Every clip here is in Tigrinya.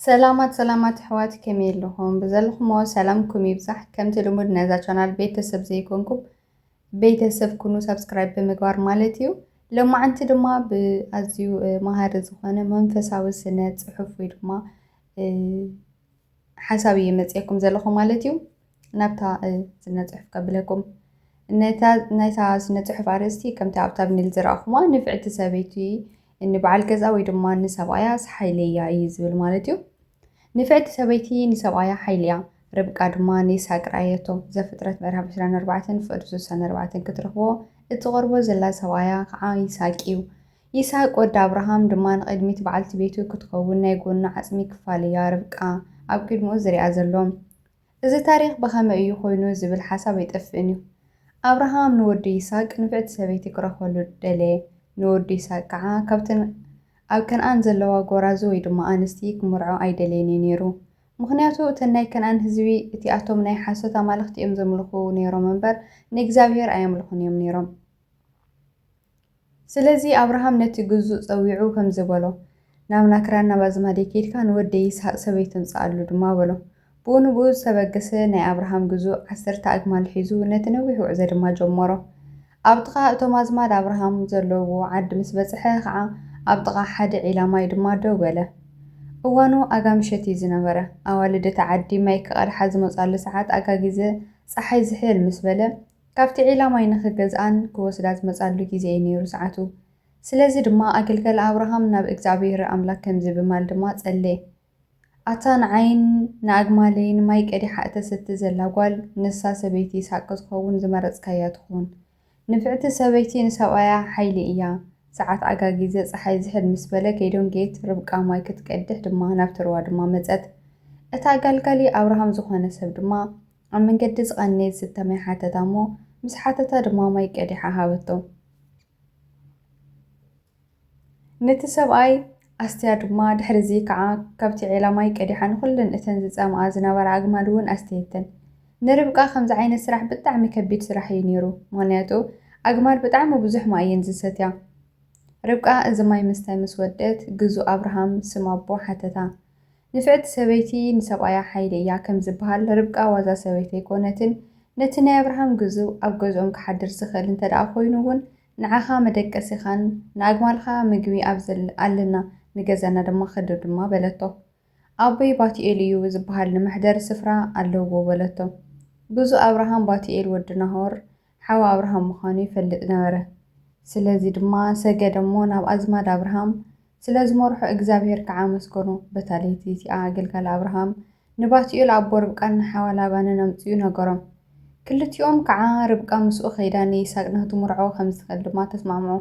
ሰላማት ሰላማት ኣሕዋት፣ ከመይ ኣለኹም? ብዘለኹሞ ሰላምኩም ይብዛሕ። ከምቲ ልሙድ ነዛ ቻናል ቤተሰብ ዘይኮንኩም ቤተሰብ ኩኑ፣ ሳብስክራይብ ብምግባር ማለት እዩ። ሎማዓንቲ ድማ ብኣዝዩ እ፣ መሃሪ ዝኾነ መንፈሳዊ ስነ ጽሑፍ ወይ ድማ እ፣ ሓሳብ እየ መፅየኩም ዘለኹ ማለት እዩ። ናብታ እ፣ ስነ ጽሑፍ ከብለኩም። ነታ ናይታ ስነ ጽሑፍ ኣርእስቲ ከምቲ ኣብ ታብኔል ዝረኣኹማ፣ ንፍዕቲ ሰበይቲ ንበዓል ገዛ ወይ ድማ ንሰብኣያ ሓይሊ እያ እዩ ዝብል ማለት እዩ። ንፍዕቲ ሰበይቲ ንሰብኣያ ሓይሊ እያ። ርብቃ ድማ ንይስሐቅ ረኣየቶ። ዘፍጥረት ምዕራፍ ዕስራን ኣርባዕተን ፍቕዲ ስሳን ኣርባዕተን ክትረኽቦ እትቐርቦ ዘላ ሰብኣያ ከዓ ይስሐቅ እዩ። ይስሐቅ ወዲ ኣብርሃም ድማ ንቕድሚት በዓልቲ ቤቱ ክትኸውን ናይ ጎኑ ዓጽሚ ክፋል እያ ርብቃ ኣብ ቅድሚኡ ዝሪኣ ዘሎ። እዚ ታሪኽ ብኸመይ እዩ ኮይኑ ዝብል ሓሳብ ኣይጠፍእን እዩ። ኣብርሃም ንወዱ ይስሐቅ ንፍዕቲ ሰበይቲ ክረኽበሉ ደለየ። ንወዱ ይስሐቅ ከዓ ካብተን ኣብ ከነኣን ዘለዋ ጎራዙ ወይ ድማ ኣንስቲ ክምርዖ ኣይደለየን እዩ ነይሩ። ምኽንያቱ እተን ናይ ከነኣን ህዝቢ እቲኣቶም ናይ ሓሶት ኣማልኽቲ እዮም ዘምልኹ ነይሮም እምበር ንእግዚኣብሔር ኣየምልኹን እዮም ነይሮም። ስለዚ ኣብርሃም ነቲ ግዙእ ጸዊዑ ከምዚ በሎ፣ ናብ ናክራን ናብ ኣዝማደይ ኬድካ ንወደይ ይስሃቅ ሰበይቲ ምጽኣሉ ድማ በሎ። ብኡ ንብኡ ዝተበገሰ ናይ ኣብርሃም ግዙእ ዓሰርተ ኣግማል ሒዙ ነቲ ነዊሕ ጉዕዞ ድማ ጀመሮ። ኣብ ጥቓ እቶም ኣዝማድ ኣብርሃም ዘለውዎ ዓዲ ምስ በጽሐ ኸዓ ኣብ ጥቓ ሓደ ዒላ ማይ ድማ ደው በለ። እዋኑ ኣጋ ምሸት እዩ ዝነበረ። ኣዋልድ እቲ ዓዲ ማይ ክቐድሓ ዝመጻሉ ሰዓት ኣጋ ግዜ ጸሓይ ዝሕል ምስ በለ ካብቲ ዒላ ማይ ንኽገዝኣን ክወስዳ ዝመጻሉ ግዜ እዩ ነይሩ ሰዓቱ። ስለዚ ድማ ኣገልጋሊ ኣብርሃም ናብ እግዚኣብሔር ኣምላክ ከምዚ ብማል ድማ ጸለየ። ኣታ ንዓይን ንኣግማለይን ማይ ቀዲሓ እተሰቲ ዘላ ጓል ንሳ ሰበይቲ ይስሓቅ ክትኸውን ዝመረጽካያ ትኹን። ንፍዕቲ ሰበይቲ ንሰብኣያ ሓይሊ እያ። ሰዓት ኣጋ ግዜ ጸሓይ ዝሕል ምስ በለ ከይዶም ጌት ርብቃ ማይ ክትቀድሕ ድማ ናብቲ ርዋ ድማ መጸት። እታ ኣጋልጋሊ ኣብርሃም ዝኾነ ሰብ ድማ ኣብ መንገዲ ዝቐነየ ዝስተ ማይ ሓተታ እሞ ምስ ሓተታ ድማ ማይ ቀዲሓ ሃበቶ። ነቲ ሰብኣይ ኣስትያ ድማ ድሕሪ እዚ ከዓ ካብቲ ዒላ ማይ ቀዲሓ ንኹለን እተን ዝጸምኣ ዝነበራ ኣግማል እውን ኣስተየተን። ንርብቃ ከምዚ ዓይነት ስራሕ ብጣዕሚ ከቢድ ስራሕ እዩ ነይሩ። ምኽንያቱ ኣግማል ብጣዕሚ ብዙሕ ማይ እየን ዝሰትያ። ርብቃ እዚ ማይ ምስታይ ምስ ወደት ግዙእ ኣብርሃም ስም ኣቦ ሓተታ። ንፍዕቲ ሰበይቲ ንሰብኣያ ሓይሊ እያ ከም ዝበሃል ርብቃ ዋዛ ሰበይቲ ኣይኮነትን። ነቲ ናይ ኣብርሃም ግዙእ ኣብ ገዝኦም ክሓድር ዝኽእል እንተ ደኣ ኮይኑ እውን ንዓኻ መደቀሲኻን ንኣግማልኻ ምግቢ ኣብ ዘል ኣለና ንገዛና ድማ ክድር ድማ በለቶ። ኣቦይ ባትኤል እዩ ዝበሃል ንመሕደሪ ስፍራ ኣለዎ በለቶ። ግዙእ ኣብርሃም ባትኤል ወዲ ናሆር ሓው ኣብርሃም ምዃኑ ይፈልጥ ነበረ። ስለዚ ድማ ሰገደ እሞ ናብ ኣዝማድ ኣብርሃም ስለ ዝመርሖ እግዚኣብሔር ከዓ ኣመስገኖ። በታ ለይቲ እቲኣ ኣገልጋሊ ኣብርሃም ንባትኤል ኣቦ ርብቃን ንሓዋ ላባንን ኣምፅኡ ነገሮም። ክልቲኦም ከዓ ርብቃ ምስኡ ከይዳ ንይስሐቅ ንክትምርዖ ከም ዝትኽእል ድማ ተስማምዑ።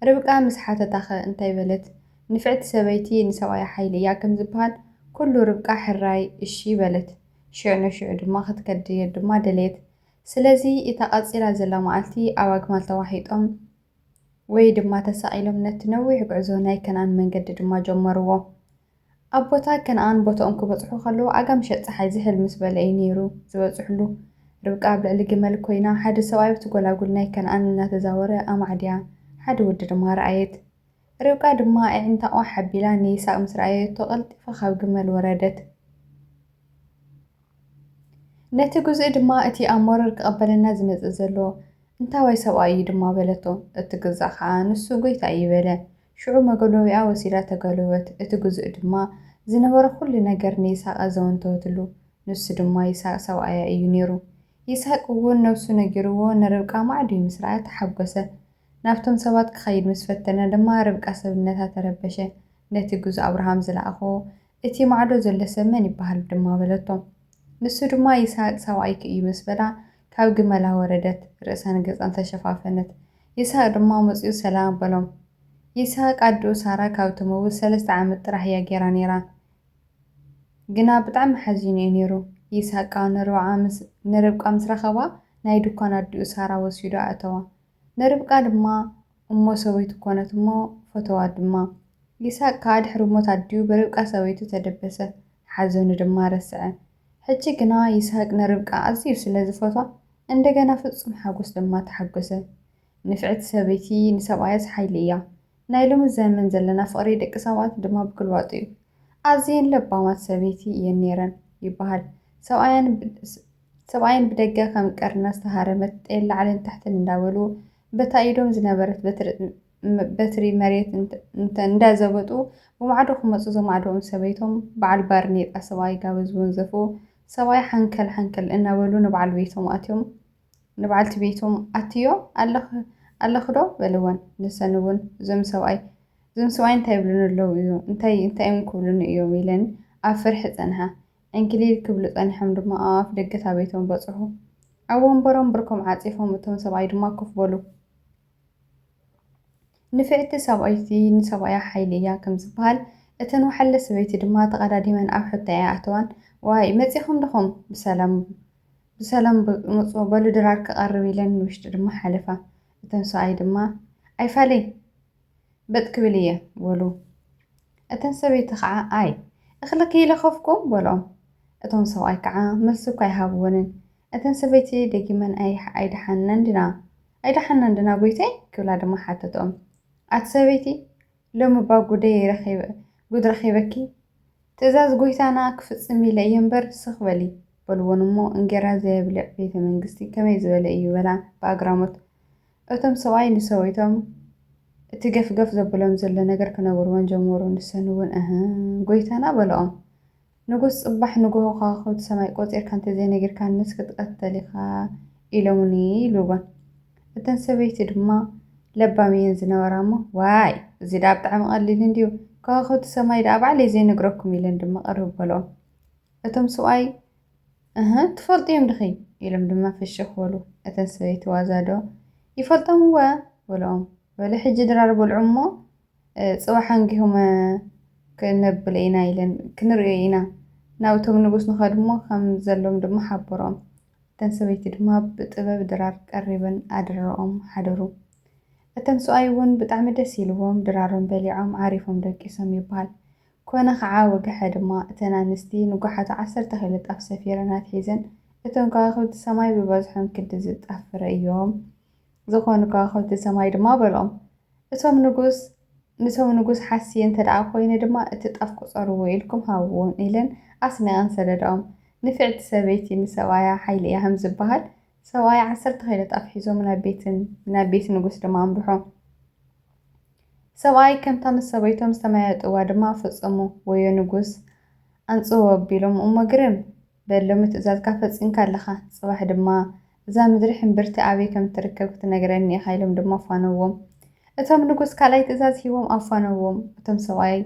ርብቃ ምስ ሓተታኸ እንታይ በለት? ንፍዕቲ ሰበይቲ ንሰብኣያ ሓይሊ እያ ከም ዝበሃል ኩሉ ርብቃ ሕራይ እሺ በለት። ሽዕ ንሽዑ ድማ ክትከድየት ድማ ደለየት። ስለዚ እታ ቀፂላ ዘላ መዓልቲ ኣብ ኣግማል ተዋሒጦም ወይ ድማ ተሳቒሎም ነቲ ነዊሕ ጉዕዞ ናይ ከነኣን መንገዲ ድማ ጀመርዎ። ኣብ ቦታ ከነኣን ቦታኦም ክበጽሑ ከለዉ ኣጋ ምሸት ጸሓይ ዝሕል ምስ በለ እዩ ነይሩ ዝበጽሕሉ። ርብቃ ኣብ ልዕሊ ግመል ኮይና ሓደ ሰብኣይ ኣብቲ ጎላጉል ናይ ከነኣን እናተዛወረ ኣማዕድያ፣ ሓደ ወዲ ድማ ረኣየት። ርብቃ ድማ ኣዒንታ ቋሕ ኣቢላ ንይስሐቅ ምስ ረኣየቶ ቀልጢፋ ካብ ግመል ወረደት። ነቲ ግዙእ ድማ እቲ ኣብ መሮር ክቐበለና ዝመጽእ ዘሎ እንታዋይ ሰብኣይ እዩ ድማ በለቶ። እቲ ግዛእ ኸኣ ንሱ ጐይታ እዩ በለ። ሽዑ መጎልበቢኣ ወሲዳ ተጎልበበት። እቲ ግዙእ ድማ ዝነበረ ኹሉ ነገር ንይስሐቅ ኣዘወንተወትሉ። ንሱ ድማ ይስሐቅ ሰብኣያ እዩ ነይሩ። ይስሐቅ እውን ነብሱ ነጊርዎ ንርብቃ ማዕዱ ምስ ረኣያ ተሓጎሰ። ናብቶም ሰባት ክኸይድ ምስ ፈተነ ድማ ርብቃ ሰብነታ ተረበሸ። ነቲ ግዙእ ኣብርሃም ዝለኣኾ እቲ ማዕዶ ዘሎ ሰብ መን ይበሃል ድማ በለቶ። ንሱ ድማ ይስሐቅ ሰብኣይኪ እዩ ምስ በላ ካብ ግመላ ወረደት፣ ርእሳን ገጻን ተሸፋፈነት። ይስሐቅ ድማ መጺኡ ሰላም በሎም። ይስሐቅ ኣዲኡ ሳራ ካብ ትመውት ሰለስተ ዓመት ጥራሕ እያ ገይራ ነይራ። ግና ብጣዕሚ ሓዚኑ እዩ ነይሩ። ይስሐቅ ከኣ ንርብዓ ምስ ንርብቃ ምስ ረኸባ ናይ ድኳን ኣዲኡ ሳራ ወሲዱ ኣእተዋ። ንርብቃ ድማ እሞ ሰበይቱ ኮነት እሞ ፈተዋ ድማ። ይስሐቅ ከኣ ድሕሪ ሞት ኣዲኡ ብርብቃ ሰበይቱ ተደበሰ፣ ሓዘኑ ድማ ረስዐ። ሕጂ ግና ይስሐቅ ንርብቃ ኣዝዩ ስለ ዝፈትዋ እንደገና ፍጹም ሓጎስ ድማ ተሓጎሰ። ንፍዕቲ ሰበይቲ ንሰብኣያስ ሓይሊ እያ። ናይ ሎሚ ዘመን ዘለና ፍቕሪ ደቂ ሰባት ድማ ብግልባጡ እዩ። ኣዝየን ለባማት ሰበይቲ እየን ነይረን ይበሃል። ሰብኣየን ብ-፣ ሰብኣየን ብደገ ከም ቀርና ዝተሃረመት ጤል ላዕልን ታሕትን እንዳበሉ፣ በታ ኢዶም ዝነበረት በትሪ፣ በትሪ መሬት እንተ-፣ እንተ-፣ እንዳዘበጡ፣ ብማዕዶ ክመጹ ዘማዕደኦም ሰበይቶም በዓል ባርኔጣ ሰብኣይ ጋበዝ ወንዘፉ። ሰብኣይ ሓንከል ሓንከል እናበሉ ንበዓል ቤቶም ኣትዮም። ንበዓልቲ ቤቶም ኣትዮ ኣለኽ-፣ ኣለኽዶ? በልወን። ንሰን እውን፣ "እዞም ሰብኣይ፣ እዞም ሰብኣይ እንታይ ይብሉኒ ኣለዉ እዩ? እንታይ፣ እንታይ እዮም ክብሉኒ እዮም?" ኢለን ኣብ ፍርሒ ጸንሓ። ዕንክሊል ክብሉ ጸኒሖም ድማ ኣብ ኣፍ ደገ እታ ቤቶም በጽሑ። ኣብ ወንበሮም ብርኮም ዓጺፎም፣ እቶም ሰብኣይ ድማ ኮፍ በሉ። ንፍዕቲ ሰብኣይቲ ንሰብኣያ ሓይሊ እያ ከም ዝበሃል፣ እተን ወሓለ ሰበይቲ ድማ ተቐዳዲመን ኣብ ሕቶ እያ ኣተዋን፣ "ዋይ፣ መጺኹም ዲኹም? ብሰላም፣ ብሰላም ብ-፣ ምጹ፣ በሉ ድራር ክቐርብ" ኢለን ንውሽጢ ድማ ሓለፋ። እተን ሰብኣይ ድማ፣ "ኣይፋለይ፣ በጥ ክብል እየ" በሉ። እተን ሰበይቲ ከዓ፣ "ኣይ፣ እኽሊ ከይለኸፍኩም" በልኦም። እቶም ሰብኣይ ከዓ መልሲ እኳ ኣይሃብወንን። እተን ሰበይቲ ደጊመን፣ "ኣይ-፣ ኣይደሓንናን ዲና? ኣይደሓንናን ዲና ጎይታይ?" ክብላ ድማ ሓተትኦም። "ኣቲ ሰበይቲ፣ ሎሚ እባ ጉደይ ረኺበ-፣ ጉድ ረኺበኪ? ትእዛዝ ጎይታና ክፍጽም ኢለ እየ እምበር፣ ስኽ በሊ" በልወን እሞ፣ እንጌራ ዘየብልዕ ቤተ መንግስቲ ከመይ ዝበለ እዩ በላ ብኣግራሞት። እቶም ሰብኣይ ንሰበይቶም እቲ ገፍገፍ ዘብሎም ዘሎ ነገር ክነግርወን ጀመሩ። ንሰን እውን፣ "እህ፣ ጎይታና" በልኦም። "ንጉስ ጽባሕ ንግሆ ከዋኽብቲ ሰማይ ቆጺርካ እንተዘይነጊርካንስ ክትቐተል ኢኻ ኢሎምኒ" ኢልወን። እተን ሰበይቲ ድማ ለባም እየን ዝነበራ እሞ፣ "ዋይ፣ እዚ ደኣ ብጣዕሚ ቀሊል እንድዩ፣ ከዋኽብቲ ሰማይ ደኣ ባዕለይ ዘይነግረኩም" ኢለን ድማ ቅርብ በልኦም። እቶም ሰብኣይ፣ "እህ፣ ትፈልጥዮም ድኺ?" ኢሎም ድማ ፍሽኽ በሉ። እተን ሰበይቲ፣ "ዋዛ ዶ ይፈልጦም እወ" በልኦም። "በሉ ሕጂ ድራር በልዑ እሞ፣ እ፣ ጽባሕ ኣንጊሆም፣ እ፣ ክነብል ኢና" ኢለን፣ "ክንርእዮ ኢና፣ ናብቶም ንጉስ ንኸድ እሞ ከም ዘሎም ድማ ሓበርኦም።" እተን ሰበይቲ ድማ ብጥበብ ድራር ቀሪበን ኣድረኦም ሓደሩ። እተን ሰብኣይ እውን ብጣዕሚ ደስ ኢልዎም ድራሮም በሊዖም ዓሪፎም ደቂሶም ይበሃል። ኮነ ኸዓ ወግሐ ድማ እተን ኣንስቲ ንጓሓቱ ዓሰርተ ኪሎ ጣፍ ሰፊረን ኣትሒዘን፣ እቶም ከዋኽብቲ ሰማይ ብበዝሖም ክንድዚ ጣፍ ፍረ እዮም ዝኾኑ ከዋኽብቲ ሰማይ ድማ በልኦም። እቶም ንጉስ፣ ንቶም ንጉስ ሓስየ እንተ ደኣ ኮይነ ድማ እቲ ጣፍ ቁጸርዎ ኢልኩም ሃብዎም ኢለን ኣስኒቐን ሰደዳኦም። ንፍዕቲ ሰበይቲ ንሰብኣያ ሓይሊ እያ ከም ዝበሃል፣ ሰብኣያ ዓሰርተ ኪሎ ጣፍ ሒዞም ናብ ቤትን፣ ናብ ቤት ንጉስ ድማ ኣምርሑ። ሰብኣይ ከምታ ምስ ሰበይቶም ዝተመያየጥዋ ድማ ፈጸሙ። ወዮ ንጉስ ኣንጽዎ ኣቢሎም እሞ ግርም በል፣ ሎሚ ትእዛዝካ ፈጺምካ ኣለኻ። ጽባሕ ድማ እዛ ምድሪ ሕምብርቲ ኣበይ ከም እትርከብ ክትነግረኒ ኢኻ ኢሎም ድማ ፋነዎም። እቶም ንጉስ ካልኣይ ትእዛዝ ሂቦም ኣፋነዎም። እቶም ሰብኣይ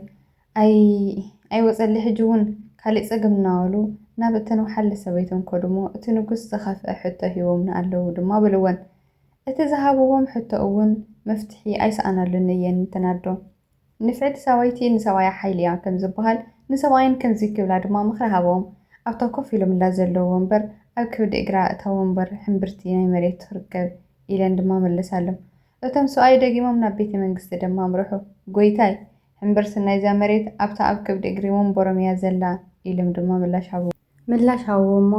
ኣይ-፣ ኣይወጸለይ፣ ሕጂ እውን ካሊእ ጸገም እናበሉ ናብ እተን ወሓለ ሰበይቶም ከዱ እሞ እቲ ንጉስ ዝኸፍአ ሕቶ ሂቦምኒ ኣለዉ ድማ በልወን። እቲ ዝሃብዎም ሕቶ እውን መፍትሒ ኣይሰኣናሉን እየን እተን ኣዶ። ንፍዕቲ ሰበይቲ ንሰብኣያ ሓይሊ እያ ከም ዝበሃል፣ ንሰብኣየን ከምዚ ክብላ ድማ ምኽሪ ሃብኦም። ኣብታ ኮፍ ኢሎምላ ዘለዉ ወንበር ኣብ ከብዲ እግራ እታ ወንበር ሕምብርቲ ናይ መሬት ትርከብ ኢለን ድማ መለሳሎም። እቶም ሰብኣይ ደጊሞም ናብ ቤተ መንግስቲ ድማ ኣምርሑ። ጎይታይ፣ ሕምብርቲ ናይዛ መሬት ኣብታ ኣብ ከብዲ እግሪ ወንበሮም እያ ዘላ ኢሎም ድማ ምላሽ ሃብዎም። ምላሽ ሃብዎ እሞ፣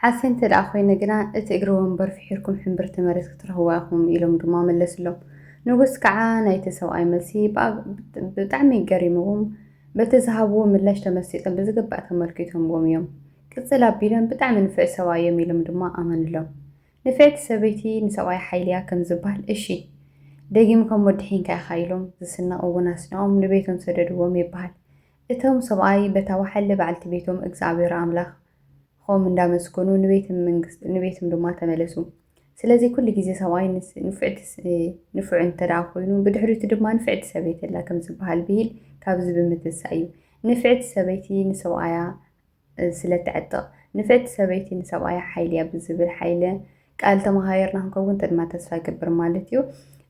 ሓሴ እንተ ደኣ ኮይነ ግና፣ እቲ እግሪ ወንበር ፍሒርኩም ሕምብርቲ መሬት ክትረኽብዋ ኢኹም ኢሎም ድማ መለስሎም። ንጉስ ከዓ ናይቲ ሰብኣይ መልሲ ብኣ-፣ ብጣዕሚ ገሪምዎም፣ በቲ ዝሃብዎ ምላሽ ተመሲጦም ብዝግባእ ተመልኪቶምዎም እዮም። ቅጽል ኣቢሎም፣ "ብጣዕሚ ንፉዕ ሰብኣይ እዮም" ኢሎም ድማ ኣመንሎም። ንፍዕቲ ሰበይቲ ንሰብኣያ ሓይሊ እያ ከም ዝበሃል፣ "እሺ፣ ደጊምካ እሞ ድሒንካ ኢኻ" ኢሎም ዝስነቕ እውን ኣስኒቖም ንቤቶም ሰደድዎም ይበሃል። እቶም ሰብኣይ በታ ወሓለ በዓልቲ ቤቶም እግዚኣብሔር ኣምላኾም እንዳመስገኑ ንቤት መንግስት-፣ ንቤቶም ድማ ተመለሱ። ስለዚ ኩሉ ግዜ ሰብኣይ ንስ-፣ ንፍዕቲ ስ-፣ ንፉዕ እንተ ደኣ ኮይኑ፣ ብድሕሪቱ ድማ ንፍዕቲ ሰበይቲ ኣላ ከም ዝበሃል ብሂል ካብዚ ብምትንሳእ እዩ። ንፍዕቲ ሰበይቲ ንሰብኣያ ስለ እተዕጥቕ፣ ንፍዕቲ ሰበይቲ ንሰብኣያ ሓይሊ እያ ብዝብል ሓይለ ቃል ተመሃየርና ክንከውን ተድማ ተስፋ ይገብር ማለት እዩ።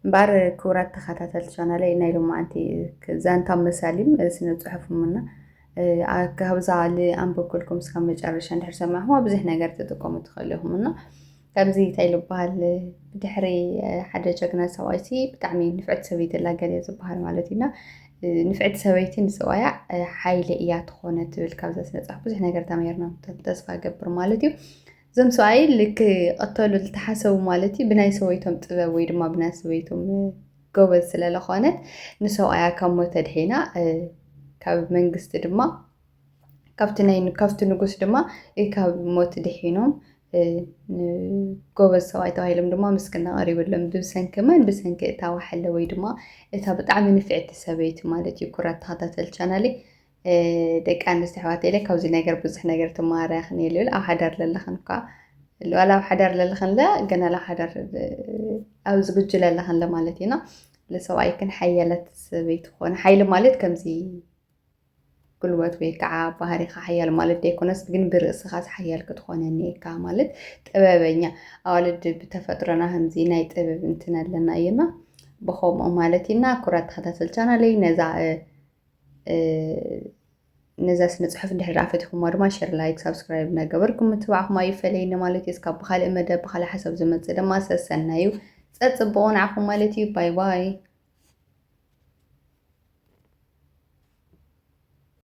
እምበኣር ክቡራት ተኸታተልቲ ቻናለይ፣ ናይ ሎማዓንቲ ዛንታ መሳሊም ስነ ጽሑፍ እሙና፣ እ፣ ኣ-፣ ካብዛ ልኣንበብኩልኩም እስካብ መጨረሻ እንድሕር ሰማዕኹም ብዙሕ ነገር ትጥቀሙ ትኽእሉ ኢኹም እና ከምዚ እንታይ ዝበሃል፣ ብድሕሪ ሓደ ጀግና ሰብኣይሲ ብጣዕሚ ንፍዕቲ ሰበይቲ ኣላ ገለ ዝበሃል ማለት እዩ እና ንፍዕቲ ሰበይቲ ንሰብኣያ ሓይሊ እያ ትኾነ ትብል ካብዛ ስነ ጽሑፍ ብዙሕ ነገር ተማሂርና ተ-፣ ተስፋ እገብር ማለት እዩ። እዞም ሰብኣይ ልክ ቀተሉ ዝተሓሰቡ ማለት እዩ ብናይ ሰበይቶም ጥበብ ወይ ድማ ብናይ ሰበይቶም ጎበዝ ስለ ዝኾነት ንሰብኣያ ካብ ሞት ኣድሒና፣ እ፣ ካብ መንግስቲ ድማ ካብቲ ናይ ካብቲ ንጉስ ድማ ካብ ሞት ድሒኖም፣ እ፣ ን-፣ ጎበዝ ሰብኣይ ተባሂሎም ድማ ምስግና ቀሪብሎም። ብሰንኪ መን? ብሰንኪ እታ ዋሕለ ወይ ድማ እታ ብጣዕሚ ንፍዕቲ ሰበይቲ ማለት እዩ። ክቡራት ተኸታተል ቻናለይ፣ እ፣ ደቂ ኣንስትዮ ኣሕዋት ኢለ ካብዚ ነገር ብዙሕ ነገር ትማሃራ ኢኽን ኢለ፣ ኣብ ሓዳር ለለኽን እኳ፣ ዋላ ኣብ ሓዳር ለለኽን ለ፣ ገና ኣብ ሓዳር፣ እ፣ ኣብ ዝግጁ ለለኽን ለ ማለት ኢና። ለሰብኣይክን ሓያላት ሰበይቲ ትኾነ። ሓይሊ ማለት ከምዚ ጉልበት ወይ ከዓ ባህሪኻ ሓያል ማለት ዘይኮነስ፣ ግን ብርእስኻ ሓያል ክትኾን እኒኤካ ማለት ጥበበኛ። ኣዋልድ ብተፈጥሮና ከምዚ ናይ ጥበብ እንትን ኣለና እየና፣ ብኸምኡ ማለት ኢና። ክቡራት ተኸታተል ቻናለይ፣ ነዛ፣ እ፣ እ፣ ነዛ ስነ ጽሑፍ እንድሕር ደኣ ፈቲኹማ ድማ ሸር፣ ላይክ፣ ሳብስክራይብ እናገበርኩም ምትባዕኹም ኣይፈለየኒ ማለት እዩ። እስካብ ብኻልእ መደብ ብኻልእ ሓሳብ ዝመጽእ ድማ ሰሰናዩ ጸጽብቑ ንዓኹም ማለት እዩ። ባይ ባይ።